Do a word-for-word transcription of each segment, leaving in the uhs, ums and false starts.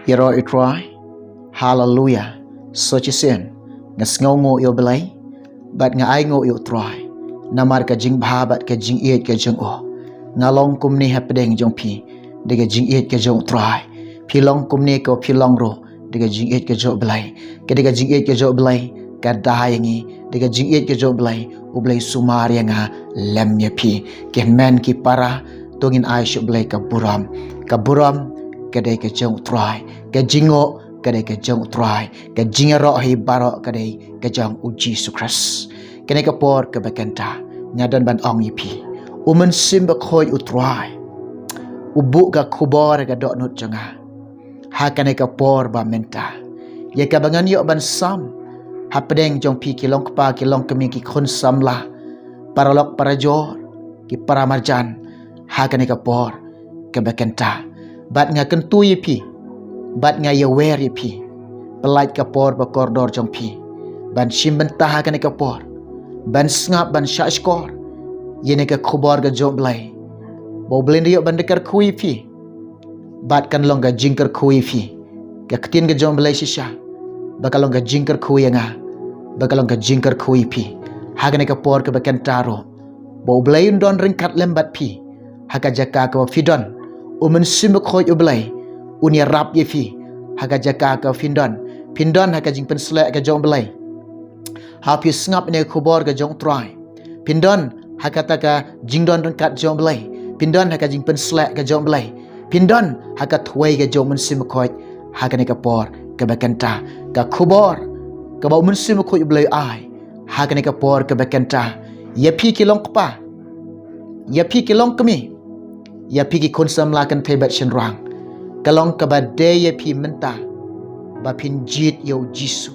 Phi ïaroh ïa u Trai. Haleluya. Sa shisien nga sngewnguh ïa u Blei bad nga ainguh ïa u Trai namar ka jingbha bad ka jingïeit ka jong u. Nga long kumne hapdeng jong phi da ka jingïeit ka jong u Trai. Phi long kumne, ko phi long ruh da ka jingïeit ka jong u Blei. Ka da ka jingïeit ka jong u Blei ka da ïa ngi, da ka jingïeit ka jong u Blei, u Blei sumar ïa nga lem ïa phi. Ki hynmen ki para, to ngin ai sha u Blei ka burom. Ka burom ka dei ka jong u Trai, ka jingnguh ka dei ka jong u Trai, ka jingïaroh hi baroh ka dei ka jong u Jisu Khrist. Kane ka por kaba kynta nga don ban ong ïa phi, u Mynsiem Bakhuid u Trai u buh ka khubor ha ka dohnud jong nga ha kane ka por ba mynta, ïa kaba ngan ïoh ban sam hapdeng jong phi ki long kpa, ki long kmie, ki khun samla, paralok parajor, ki paramarjan, ha kane ka por kaba kynta. Bad nga kyntu ïa phi bad nga ïawer ïa phi, pyllait ka por ba kordor jong phi ban shim bynta ha kane ka por, ban sngap, ban shahshkor ïa kane ka khubor ka jong u Blei, ba u Blei un ïoh ban da kyrkhu ïa phi bad kan long ka jingkyrkhu ïa phi. Ka ktien ka jong u Blei shisha ba ka long ka jingkyrkhu ïa nga, ba ka long ka jingkyrkhu ïa phi ha kane ka por kaba kynta ruh, ba u Blei un don ryngkat lem bad phi ha ka jaka kaba phi don. U Mynsiem Bakhuid u Blei un ïarap ïa phi ha ka jaka kaba phin don. Phin don ha ka jingpynshlur ka jong u Blei ha phi sngap ïa kane ka khubor ka jong u Trai. Phin don ha kata ka jingdon ryngkat jong u Blei. Phin don ha ka jingpynshlur ka jong u Blei. Phin don ha ka thwei ka jong u Mynsiem Bakhuid ha kane ka por kaba kynta. Ka khubor kaba u Mynsiem Bakhuid u Blei u ai ha kane ka por kaba kynta, ïa phi ki long kpa, ïa phi ki long kmie, ïa phi ki khun samla kynthei bad shynrang, ka long kaba dei ïa phi mynta ba phin jied ïa u Jisu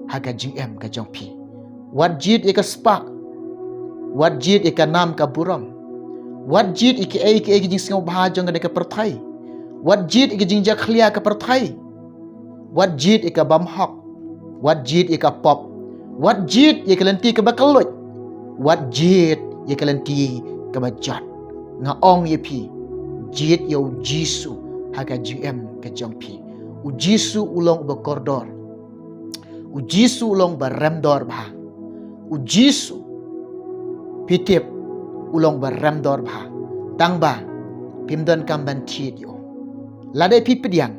ha ka jingim ka jong phi. Wat jied ïa ka spah, wat jied ïa ka nam ka burom, wat jied ïa kiei kiei ki jingsngewbha jong kane ka pyrthei, wat jied ïa ka jingjakhlia ka pyrthei, wat jied ïa ka bymhok, wat jied ïa ka pop, wat jied ïa ka lynti kaba kylluid, wat jied ïa ka lynti kaba jot. Nga ong ïa phi, jied ïa u Jisu ha ka jingim ka jong phi. U Jisu u long uba kordor. U Jisu u long ba rem dor bha. U Jisu, phi tip, u long ba rem dor bha. Tang ba phim don kam ban thied ïa u. Lada phi pdiang,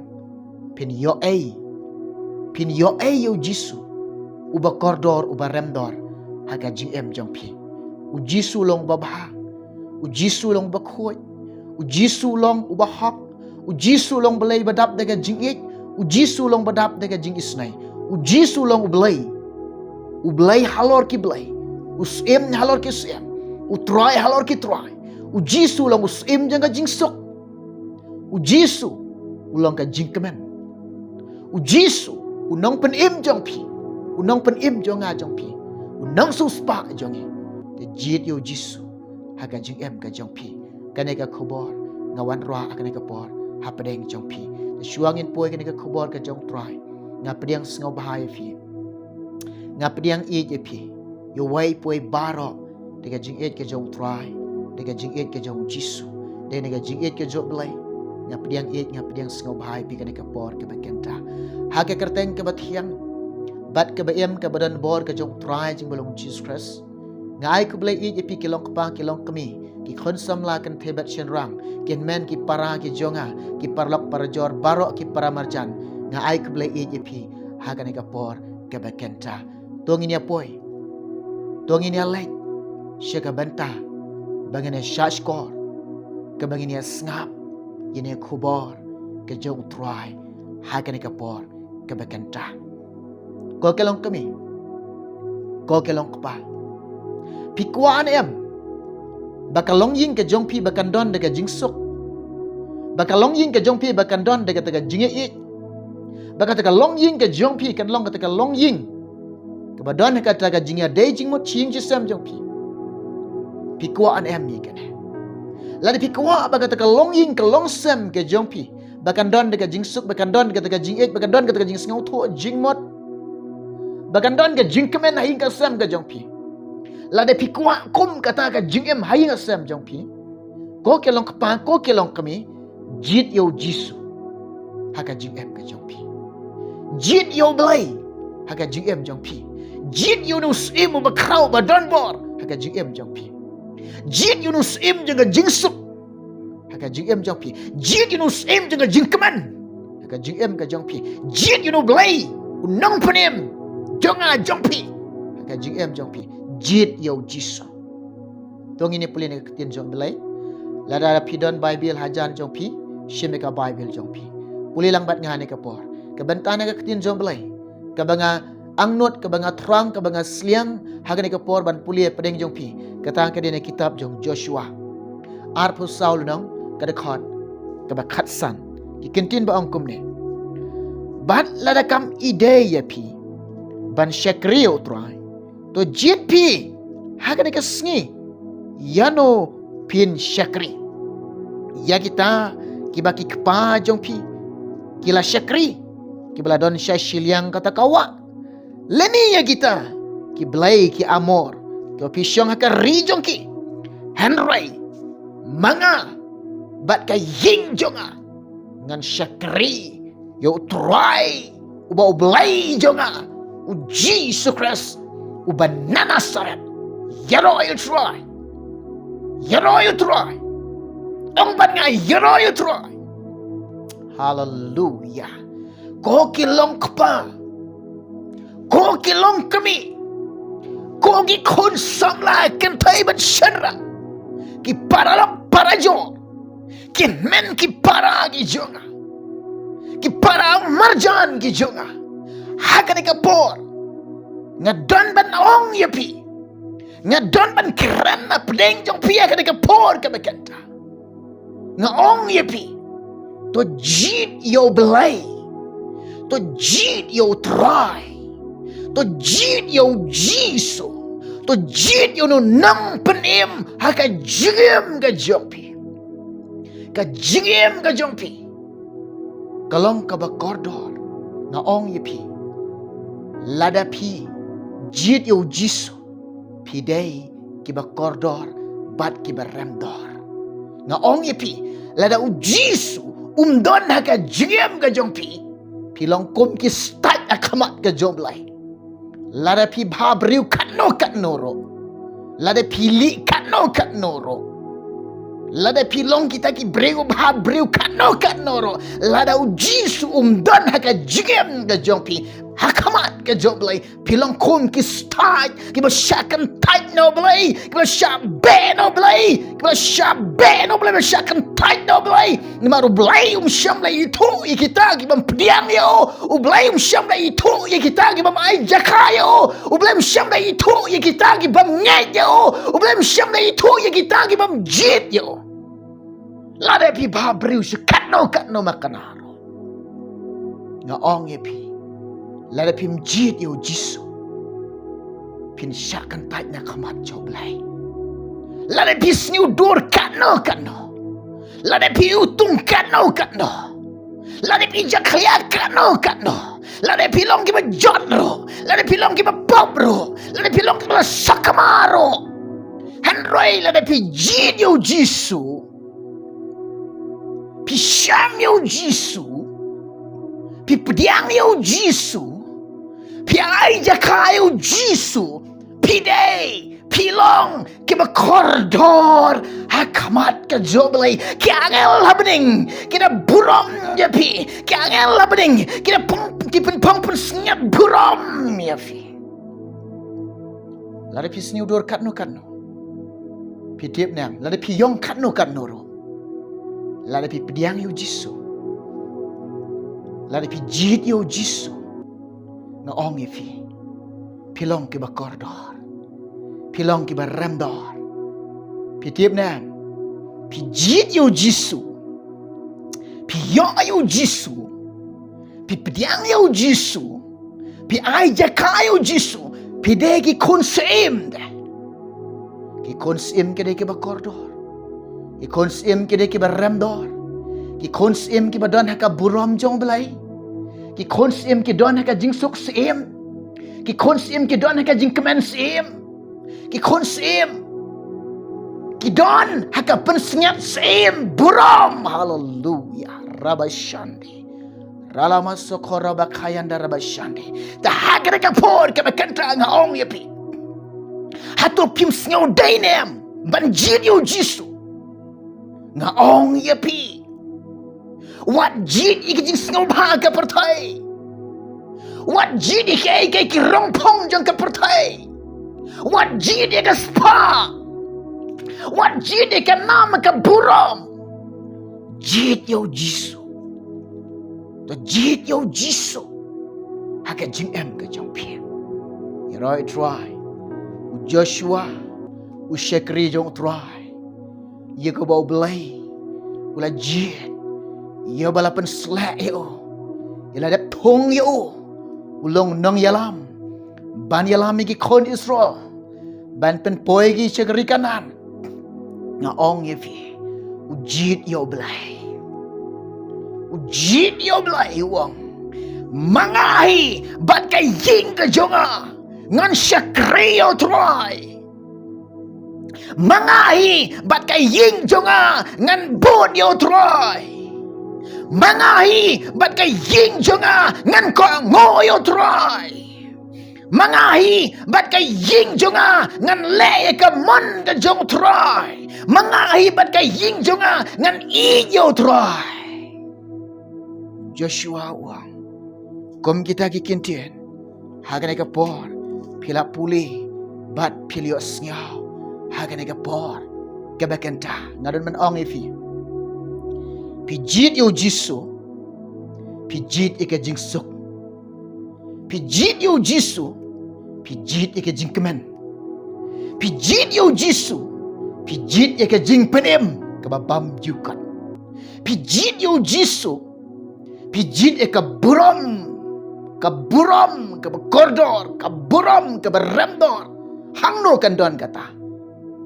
phin ïoh ei, phin ïoh ei ïa u Jisu uba kordor, uba rem dor ha ka jingim jong phi. U Jisu u long uba bha. U Jisu u long uba khuid. U Jisu u long uba hok. U Jisu u long u Blei ba dap da ka jingïeit. U Jisu u long ba dap da ka jingisnei. U Jisu u long u Blei, u Blei halor ki blei, u Syiem halor ki syiem, u Trai halor ki trai. U Jisu u long u Syiem jong ka jingsuk. U Jisu u long ka jingkmen. U Jisu u nongpynim jong phi, u nongpynim jong nga jong phi, u nongsiewspah jong ngi. Te jied ïa u Jisu ha ka jingim ka jong phi. Kane ka khubor nga wanrah ha kane ka por hapdeng jong phi. Te shuwa ngin poi kane ka khubor ka jong u Trai, nga pdiang sngewbha ïa phi, nga pdiang ïeit ïa phi, ïa uwei pa uwei baroh, da ka jingïeit ka jong u Trai, da ka jingïeit ka jong u Jisu, da ka jingïeit ka jong u Blei. Nga pdiang ïeit, nga pdiang sngewbha ïa phi kane ka por kaba kynta ha ka kyrteng kaba thiang bad kaba im kaba don bor ka jong u Trai jong ba long u Jisu Khrist. Nga ai khublei ïeit ïa phi ki long kpa, ki long kmie, ki khun samla kynthei bad shynrang, ki hynmen ki para ki jong nga, ki paralok parajor baroh, ki paramarjan. Nga ai khublei ïeit ïa phi ha kane ka por kaba kynta. To ngin ïa poi, to ngin ïa leit sha ka bynta ba ngin ïa shahshkor, kaba ngin ïa sngap ïa kane ka khubor ka jong u Trai ha kane ka por kaba kynta. Ko ki long kmie, ko ki long kpa, phi kwah ne em ba ka longïing ka jong phi ba kan don da ka jingsuk, ba ka longïing ka jong phi ba kan don da kata ka jingïeit, ba kata ka longïing ka jong phi kan long kata ka longïing kaba don kata ka jingïadei jingmut shi ïing shi sem jong phi? Phi kwah ne em ïa kane? Lada phi kwah ba kata ka longïing ka longsem ka jong phi ba kan don da ka jingsuk, ba kan don kata ka jingïeit, ba kan don kata ka jingsngewthuh jingmut, ba kan don ka jingkmen ha ïing ka sem ka jong phi, lada phi kwah kum kata ka jingim ha ïing ha sem jong phi, ko ki long kpa, ko ki long kmie, jied ïa u Jisu. ha ka jingim ka jong phi. Jied ïa U Blei ha ka jingim jong phi. Jied ïa u nongsyiem uba khraw ba don bor ha ka jingim jong phi. Jied ïa u nongsyiem jong ka jingsuk ha ka jingim jong phi. Jied ïa u nongsyiem jong ka jingkmen ha ka jingim ka jong phi. Jied ïa U Blei u nongpynim jong nga jong phi ha ka jingim jong phi. Jied ïa U Jisu. To ngin ïa pule na ka ktien jong U Blei. Lada phi don Baibl hajan jong phi, shim ïa ka Baibl jong phi. Pule lang bad nga ha kane ka por. Ka bynta na ka ktien jong U Blei kaba nga angnud, kaba nga thrang, kaba nga sliang ha kane ka por ban pule hapdeng jong phi, kata ka dei na ka kitab jong Joshua arphew saw lynnong, ka dkhot kaba khatsan. Ki kyntien ba ong kumne: Bad lada kam ïadei ïa phi ban shakri ïa U Trai, to jied phi ha kane ka sngi ïano phin shakri. Ïa kita kiba ki kpa jong phi ki la shakri, kiba la don sha shiliang kata ka wah, lane ïa kita ki blei ki Amor kiba phi shong ha ka ri jong ki. Hynrei ma nga bad ka ïing jong nga, ngan shakri ïa U Trai, uba U Blei jong nga, U Jisu Khrist uba na Nasaret. Ïaroh ïa U Trai. Ïaroh ïa U Trai. Ong bad nga, ïaroh ïa U Trai. Haleluya. Ko ki long kpa, ko ki long kmie, ko ki khun samla kynthei bad shynrang, ki paralok parajor, ki hynmen ki para ki jong nga, ki para marjan ki jong nga, ha kane ka por nga don ban ong ïa phi, nga don ban kren hapdeng jong phi ha kane ka por kaba kynta. Nga ong ïa phi, to jied ïa U Blei, to jied ïa U Trai, to jied ïa U Jisu, to jied ïa U Nongpynim ha ka jingim ka jong phi. Ka jingim ka jong phi ka long kaba kordor. Nga ong ïa phi, lada phi jied ïa U Jisu, phi dei kiba kordor bad kiba remdor. Nga ong ïa phi, lada U Jisu um don ha ka jingim ka jong phi, phi long kum ki stad ha khmat ka jong U Blei. Lada phi bha briew katno katno ruh, lada phi lieh katno katno ruh, lada phi long kita ki briew bha briew katno katno ruh, lada U Jisu um don ha ka jingim ka jong phi, ha khmat ka jong U Blei, phi long kum ki stad kiba shah kyntait na U Blei, kiba shah beh na U Blei, kiba shah beh na U Blei, ba shah kyntait na U Blei. Namar U Blei um shym la ithuh ïa kita ki bym pdiang ïa u. U Blei um shym la ithuh ïa kita ki bym ai jaka ïa u. U Blei um shym la ithuh ïa kita ki bym ngeit ïa u. U Blei um shym la ithuh ïa kita ki bym jied ïa u. Lada phi bha briew sha katno katno ma kane ruh, nga ong ïa phi, lada phim jied ïa U Jisu, phin shah kyntait na khmat jong U Blei. Lada phi sniew dur katno katno, lada phi ïutung katno katno, lada phi jakhlia katno katno, lada phi long kiba jot ruh, lada phi long kiba pop ruh, lada phi long kiba sakma ruh, hynrei lada phi jied ïa U Jisu, phi shang ïa U Jisu, phi pdiang ïa U Jisu, phi ai jaka ïa U Jisu, phi dei, phi long kiba kordor ha khmat ka jong U Blei. Ki angel ha bneng ki da burom ïa phi. Ki angel ha bneng ki da pyn, ki pynphong pynsngiat burom ïa phi. Lada phi sniew dur katno katno, phi tip ne em, lada phi ïong katno katno ruh, lada phi pdiang ïa U Jisu, lada phi jied ïa U Jisu, nga ong ïa phi, phi long kiba kordor, phi long kiba remdor. Phi tip ne em, phi jied ïa U Jisu, phi ïong ïa U Jisu, phi pdiang ïa U Jisu, phi ai jaka ïa U Jisu, phi dei ki khun syiem de. Ki khun syiem ki dei kiba kordor. Ki khun syiem ki dei kiba remdor. Ki khun syiem kiba don ha ka burom jong U Blei. Ki khun syiem ki don ha ka jingsuk syiem. Ki khun syiem ki don ha ka jingkmen syiem. Ki khun syiem ki don ha ka pynsngiat syiem burom. Haleluya. Rabashandi. Ralama sokora ba kayanda raba shande. Ta hakere ka por kaba kanta nga ong ïa phi. Hato phim sngew dei ne em ban jied ïa u Jisu? Nga ong ïa phi. Wat jied ïa ka jingsngewbha ka pyrthei. Wat jied ïa ka, ïa ka, ïa ki rongphong jong ka pyrthei. Wat jied ïa ka spah. Wat jied ïa ka nam ka burom. Jied ïa u Jisu. To jied ïa u Jisu ha ka jingim ka jong phi. Ïa roi Trai. U Joshua, u shakri jong Trai. Ïa kaba u Blei u la jied, ïa ba la pynsleh ïa u, ïa la dep thung ïa u, u long nongïalam ban ïalam ïa ki khun Israel ban pynpoi ki sha ka ri Kanaan. Nga ong ïa phi, u jied ïa u Blei. U jied ïa u Blei, u ong, ma nga hi bad ka ïing ka jong nga, ngan shakri ïa u Trai. Ma nga hi bad ka ïing jong nga, ngan bud ïa u Trai. Ma nga hi bad ka ïing jong nga, ngan kohnguh ïa u Trai. Ma nga hi bad ka ïing jong nga, ngan leh ïa ka mon ka jong u Trai. Ma nga hi bad ka ïing jong nga, ngan ïeit ïa u Trai. Joshua u ong, kum kita ki kyntien, ha kane ka por phi la pule bad phi la ïohsngew. Ha kane ka por kaba kynta nga don ban ong ïa phi. Phi jied ïa u Jisu, phi jied ïa ka jingsuk. Phi jied ïa u Jisu, phi jied ïa ka jingkmen. Phi jied ïa u Jisu, phi jied ïa ka jingpynim kaba bymjukut. Phi jied ïa u Jisu, phi jied ïa ka burom, ka burom kaba kordor, ka burom kaba remdor. Hangno kan don kata?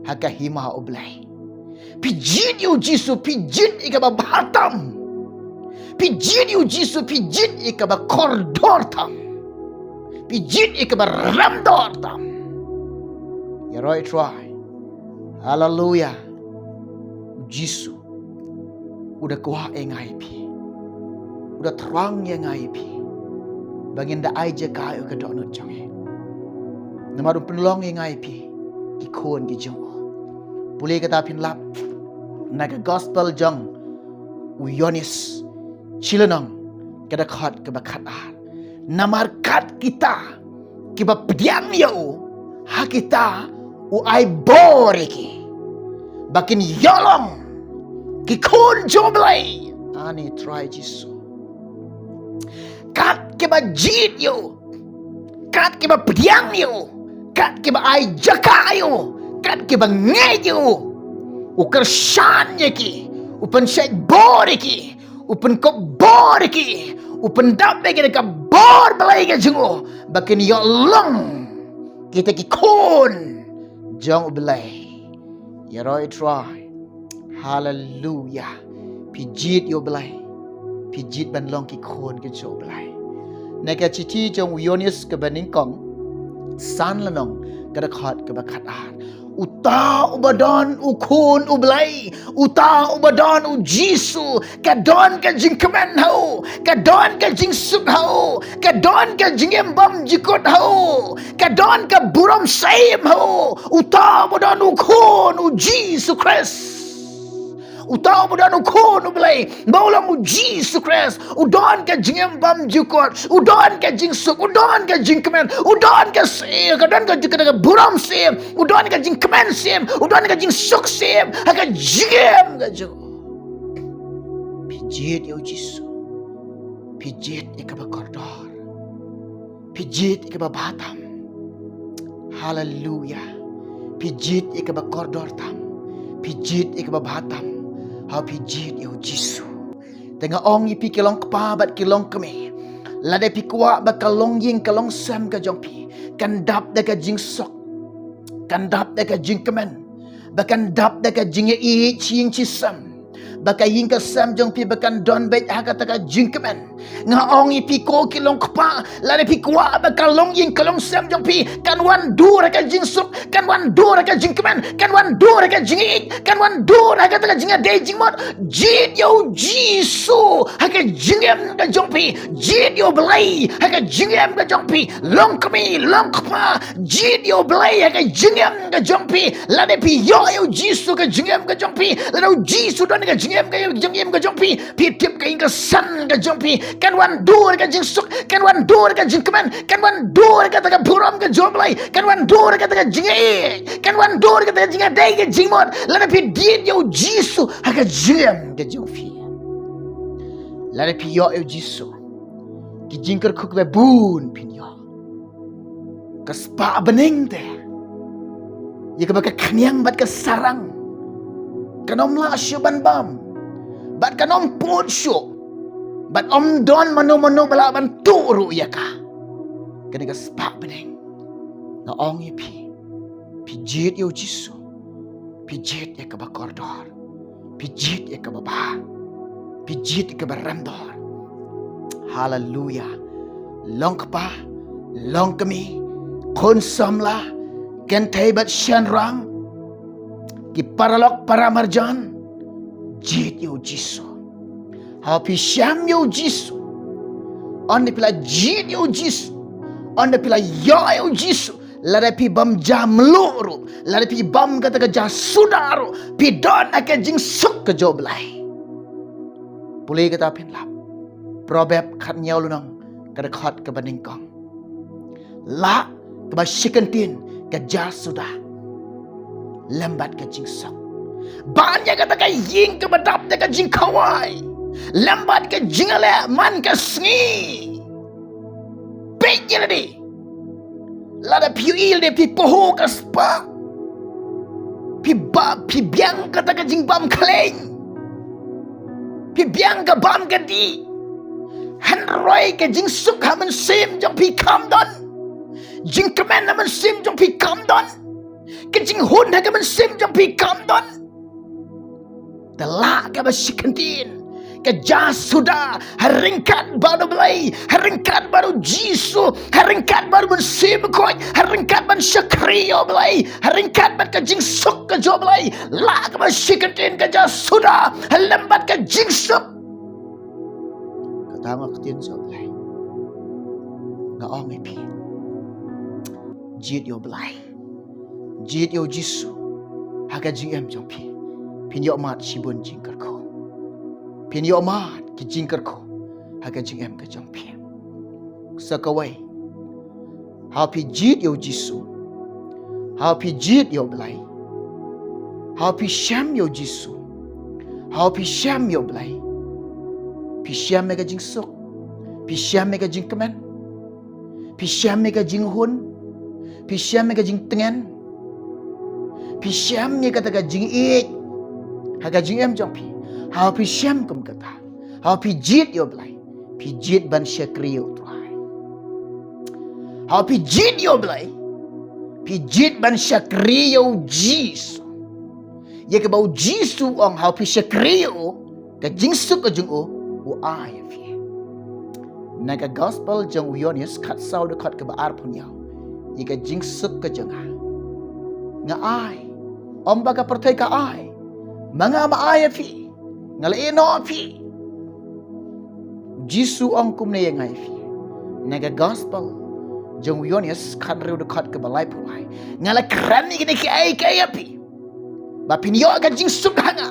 Ha ka hima u Blei. Phi jied ïa u Jisu, phi jied ïa kaba bha tam. Phi jied ïa u Jisu, phi jied ïa kaba kordor tam. Phi jied ïa kaba remdor tam. Ïa roi Trai. Haleluya. U Jisu u da kwah ïa nga ïa phi. U da thrang ïa nga ïa phi ba ngin da ai jaka ïa ka dohnud jong ngi. Namar un pynlong ïa nga ïa phi ki khun ki jong u. Pule kata phin lap na ka gospel jong u Ïoannis, shi lynnong, ka dkhot kaba khatar. Namar kat kita kiba pdiang ïa u, ha kita u ai bor ïa ki ba kin ïoh long ki khun jong u Blei. Ani Trai Jisu. Kat kiba jied ïa u, kat kiba pdiang ïa u, kat kiba ai jaka ïa u, kat kiba ngeit ïa u, u kyrshan ïa ki, u pynshait bor ïa ki, u pynkup bor ïa ki, u pyndap ïa ki da ka bor Blei ka jong u ba kin ïoh long kita ki khun jong u Blei. Ïa roi Trai. Haleluya. Phi jied ïa u Blei. Phi jied ban long ki khun ki jong u Blei. Na ka shithi jong u Ïoannis kaba nyngkong, san lynnong, ka dkhot kaba khatar. Uta uba don u Khun u Blei, uta uba don u Jisu, ka don ka jingkmen ha u, ka don ka jingsuk ha u, ka don ka jingim bymjukut ha u, ka don ka burom syiem ha u. Uta uba don u Khun u Jisu Khrist. Uta uba don u Khun u Blei, ba u long u Jisu Khrist, u don ka jingim bymjukut, u don ka jingsuk, u don ka jingkmen, u don ka syiem, ka don ka, ka, ka burom syiem, u don ka jingkmen syiem, u don ka jingsuk syiem ha ka jingim ka jong u. Phi jied ïa u Jisu. Phi jied ïa kaba kordor. Phi jied ïa kaba bha tam. Haleluya. Phi jied ïa kaba kordor tam. Phi jied ïa kaba bha tam. Ha phi jied ïa u Jisu. Te nga ong ïa phi ki long kpa bad ki long kmie. Lada phi kwah ba ka longïing ka longsem ka jong phi kan dap da ka jingsuk, kan dap da ka jingkmen, ba kan dap da ka jingïeit shi ïing shi sem. ba ka ïing ka sem jong phi ba kan don beit ha kata ka jingkmen. Nga ong ïa phi ko ki long kpa, lada phi kwah ba ka longïing ka longsem jong phi kan wan dur ha ka jingsuk, kan wan dur ha ka jingkmen, kan wan dur ha ka jingïeit, kan wan dur ha kata ka jingïadei jingmut. Jied ïa u Jisu ha ka jingim ka jong phi. Jied ïa u Blei ha ka jingim ka jong phi. Long kmie, long kpa, jied ïa u Blei ha ka jingim ka jong phi. Lada phi ïoh ïa u Jisu ha ka jingim ka jong phi, lada u Jisu don ha ka jingim ka jong, jingim ka jong phi, phi tip ka ïing ka sem ka jong phi kan wan dur ha ka jingsuk, kan wan dur ha ka jingkmen, kan wan dur ha kata ka burom ka jong u Blei, kan wan dur ha kata ka jingïeit, kan wan dur ha kata ka jingïadei ka jingmut. Lada phi jied ïa u Jisu ha ka jingim ka jong phi. Lada phi ïoh ïa u Jisu, ki jingkyrkhu kiba bun phin ïoh. Ka spah bneng te, ïa kaba ka khñiang bad ka sarang kan ym lah shuh ban bam, bad kan ym pud shuh, bad ym don mano mano ba lah ban tuh ruh ïa ka. Kane ka spah bneng, nga ong ïa phi, phi jied ïa u Jisu, phi jied ïa kaba kordor, phi jied ïa kaba bha, phi jied ïa kaba remdor. Haleluya. Long kpa, long kmie, khun samla, kynthei bad shynrang, ki paralok paramarjan, jied ïa u Jisu. Haba phi shem ïa u Jisu, haba phi la jied ïa u Jisu, haba phi la ïoh ïa u Jisu, lada phi bam ja mluh ruh, lada phi bam kata ka ja suda ruh, phi don ha ka jingsuk ka jong u Blei. Pule kata phin lap. Proverb khathynñiew lynnong, ka dkhot kaba nyngkong. Lah kaba shi kyntien ka ja suda lem bad ka jingsuk. Ban ïa kata ka ïing kaba dap da ka jingkhawai lem bad ka jingïaleh man ka sngi. Peit ïa lade. Lada phi ïohi lade phi pahuh ka spah, phi ba, phi biang kata ka jingbam khleiñ, phi biang ka bam ka dih, hynrei ka jingsuk ha mynsiem jong phi kam don. Jingkmen ha mynsiem jong phi kam don. Ka jinghun ha ka mynsiem jong phi kam don. Te lah kaba shi kyntien ka ja suda ha ryngkat bad u Blei, ha ryngkat bad u Jisu, ha ryngkat bad u Mynsiem Bakhuid, ha ryngkat ban shakri ïa u Blei, ha ryngkat bad ka jingsuk ka jong u Blei. Lah kaba shi kyntien ka ja suda ha lem bad ka jingsuk. Kata ma ka ktien jong u Blei. Nga ong ïa phi, jied ïa u Blei, jied ïa u Jisu ha ka jingim jong phi, phin ïoh mad shibun jingkyrkhu. Phin ïoh mad ki jingkyrkhu ha ka jingim ka jong phi. Sa kawei, haba phi jied ïa u Jisu, haba phi jied ïa u Blei, haba phi shem ïa u Jisu, haba phi shem ïa u Blei, phi shem ïa ka jingsuk, phi shem ïa ka jingkmen, phi shem ïa ka jinghun, phi shem ïa ka jingtngen, phi shem ïa kata ka jingïeit ha ka jingim jong phi. Haba phi shem kum kata, haba phi jied ïa u Blei, phi jied ban shakri ïa u Trai. Haba phi jied ïa u Blei, phi jied ban shakri ïa u Jisu. Ïa kaba u Jisu u ong haba phi shakri ïa u, ka jingsuk ka jong u u ai ïa phi. Na ka gospel jong u Ïoannis khatsaw dkhot kaba arphew hynñiew, ïa ka jingsuk ka jong nga nga ai, ym ba ka pyrthei ka ai, ma nga ma ai ïa phi. Nga la ïehnoh ïa phi. U Jisu u ong kumne ïa nga ïa phi na ka gospel jong u Ïoannis khathynriew dkhot kaba laiphew lai, nga la kren ïa kine kiei kiei ïa phi, ba phin ïoh ka jingsuk ha nga.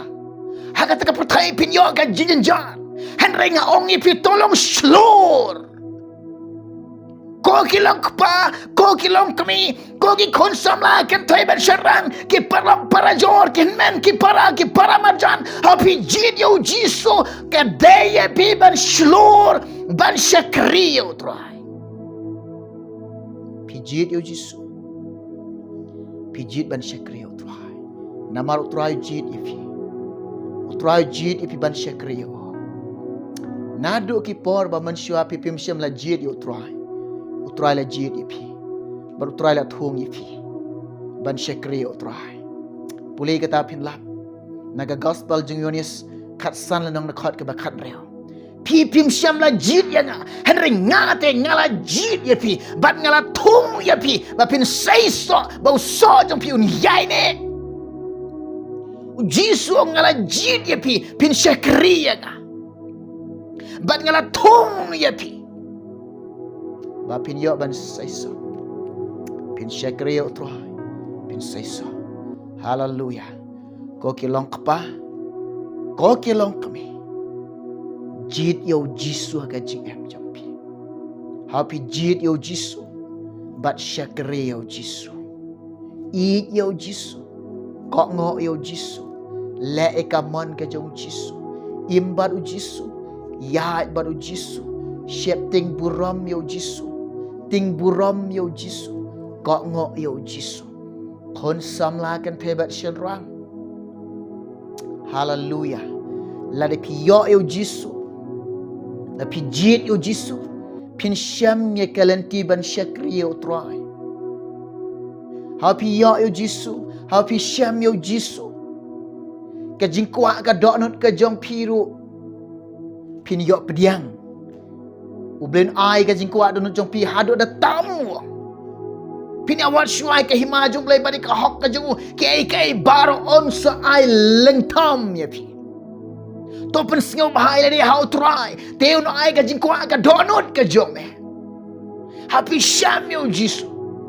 Ha kata ka pyrthei phin ïoh ka jingjynjar, hynrei nga ong ïa phi, to long shlur. Ko ki long kpa, ko ki long kmie, ko ki khun samla, kynthei bad shynrang, ki para, para jor, ki hynmen, ki para, ki para marjan, haba phi jied ïa u Jisu, ka dei ïa phi ban shlur ban shakri ïa u Trai. Phi jied ïa u Jisu, phi jied ban shakri ïa u Trai. Namar u Trai u jied ïa phi. U Trai u jied ïa phi ban shakri ïa u. Naduh ki por ba mynshuwa phi phim shym la jied ïa u Trai, u Trai la jied ïa phi. Bad u Trai la thung ïa phi ban shakri ïa u Trai. Pule kata phin lap na ka gospel jong u Ïoannis khatsan lynnong dkhot kaba khathynriew. Phi phim shym la jied ïa nga, hynrei nga te nga la jied ïa phi, bad nga la thung ïa phi, ba phin seisoh, ba u soh jong phi un ïaineh. U Jisu, nga la jied ïa phi, phin shakri ïa nga. Bad nga la thung ïa phi, ba phin ïoh ban seisoh. Phin shakri ïa u Trai, phin seisoh. Haleluya. Ko ki long kpa, ko ki long kmie, jied ïa u Jisu ha ka jingim jong phi. Haba phi jied ïa u Jisu, bad shakri ïa u Jisu, ïeit ïa u Jisu, kohnguh ïa u Jisu, leh ïa ka mon ka jong u Jisu, im bad u Jisu, ïaid bad u Jisu, sheptieng burom ïa u Jisu, tieng burom ïa u Jisu, kohnguh ïa u Jisu. Khun samla kynthei bad shynrang. Haleluya. Lada phi ïoh ïa u Jisu, lada phi jied ïa u Jisu, phin shem ïa ka lynti ban shakri ïa u Trai. Haba phi ïoh ïa u Jisu, haba phi shem ïa u Jisu, ka jingkwah ka dohnud ka jong phi ruh phin ïoh pdiang. U Blei un ai ka jingkwah dohnud jong phi haduh da tam. Phin ïa wad shuwa ïa ka hima jong u Blei bad ïa ka hok ka jong u, kaei kaei baroh un sa ai lyngtham ïa phi. To pynsngewbha ïa lade ha u Trai, te un ai ka jingkwah ka dohnud ka jong me. Haba phi shem ïa u Jisu,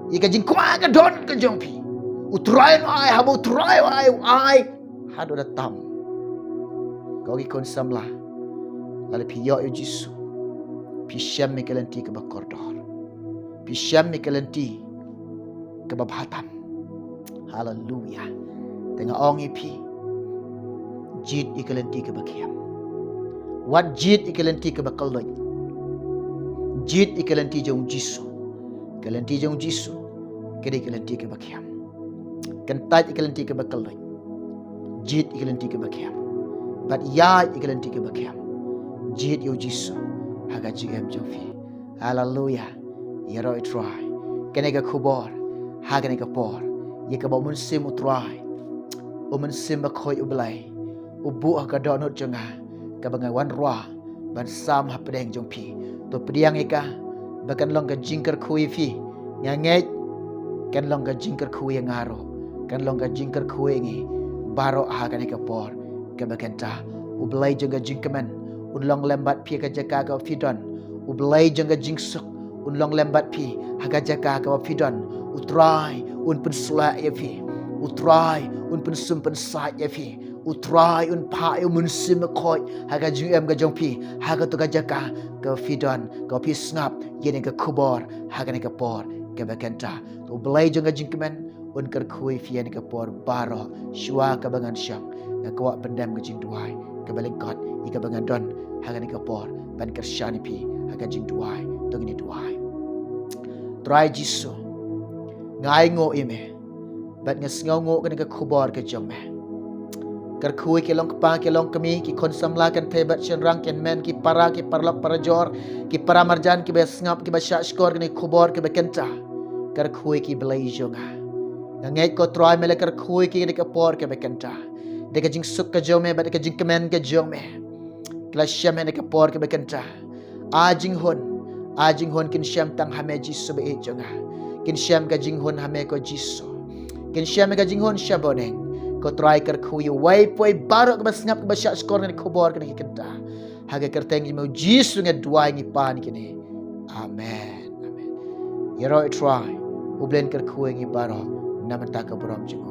ïa ka jingkwah ka dohnud ka jong phi, u Trai un ai, haba u Trai u ai, u ai haduh da tam. Ko ki khun samla, lada phi ïoh ïa u Jisu, phi shem ïa ka lynti kaba kordor, phi shem ïa ka lynti kaba bha tam. Haleluya. Te nga ong ïa phi, jied ïa ka lynti kaba kham. Wat jied ïa ka lynti kaba kylluid. Jied ïa ka lynti jong u Jisu. Ka lynti jong u Jisu ka dei ka lynti kaba kham. Kyntait ïa ka lynti kaba kylluid. Jied ïa ka lynti kaba kham. Bad ïaid ïa ka lynti kaba kham. Jied ïa u Jisu ha ka jingim jong phi. Haleluya. Ïaroh ïa u Trai. Kane ka khubor ha kane ka por, ïa kaba u Mynsiem u Trai, u Mynsiem Bakhuid u Blei, u buh ha ka dohnud jong nga, kaba nga wanrah ban sam hapdeng jong phi. To pdiang ïa ka, ba kan long ka jingkyrkhu ïa phi. Nga ngeit kan long ka jingkyrkhu ïa nga ruh, kan long ka jingkyrkhu ïa ngi baroh ha kane ka por kaba kynta. U Blei jong ka jingkmen un long lem bad phi ha ka jaka kaba phi don. U Blei jong ka jingsuk un long lem bad phi ha ka jaka kaba phi don. U Trai un pynsleh ïa phi. U Trai un pynsum pynsaid ïa phi. U Trai un phah ïa u Mynsiem Bakhuid ha ka jingim ka jong phi, ha kato ka jaka kaba phi don, kaba phi sngap ïa kane ka khubor ha kane ka por kaba kynta. U Blei jong ka jingkmen un kyrkhu ïa phi ha kane ka por baroh. Shuwa kaba ngan shong, nga kwah pyndem ka jingduwai kaba lyngkot ïa kaba nga don ha kane ka por ban kyrshan ïa phi ha ka jingduwai. To ngin ïa duwai. Trai Jisu, nga ainguh ïa me bad nga sngewnguh ïa kane ka khubor ka jong me. Kyrkhu ïa ki long kpa, ki long kmie, ki khun samla kynthei bad shynrang, ki hynmen, ki para, ki paralok parajor, ki para marjan, kiba sngap, kiba shahshkor ïa kane ka khubor kaba kynta. Kyrkhu ïa ki, Blei jong nga. Nga ngeit ko Trai me la kyrkhu ïa ki ha kane ka por kaba kynta. Da ka jingsuk ka jong me bad da ka jingkmen ka jong me, ki la shem ha kane ka por kaba kynta. Ai jinghun, ai jinghun kin shem tang ha me Jisu ba ïeit jong nga. Kin shem ka jinghun ha me ko Jisu. Kin shem ka jinghun sha bneng. Ko Trai kyrkhu ïa uwei pa uwei baroh kaba sngap, kaba shahshkor ïa kane ka khubor kaba kynta. Ha ka kyrteng jong me Jisu nga duwai, ngi pan ïa kine. Amen. Amen. Ïaroh ïa u Trai, U Blei un kyrkhu ïa ngi baroh na ka bynta ka burom jong u.